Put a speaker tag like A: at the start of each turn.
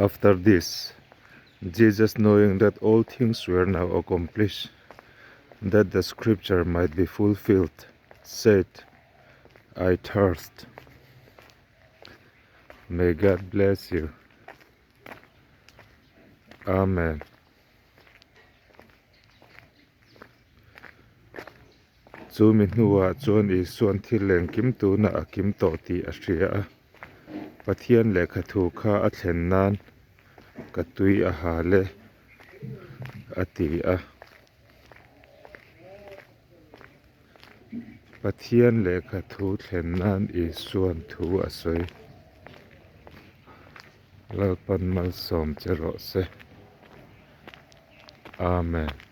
A: After this, Jesus knowing that all things were now accomplished, that the scripture might be fulfilled, said, I thirst. May God bless you. Amen. Chu mi hnuah chuan Isua'n thil engkim tuna a kim tawh tih a hria a, Pathian lehkha thu kha a thlen nan ka tui a hal e, a ti a. Pathian lehkha thu thlen nan Isua'n thu a sawi. Lalpan malsawm che rawh se. Amen.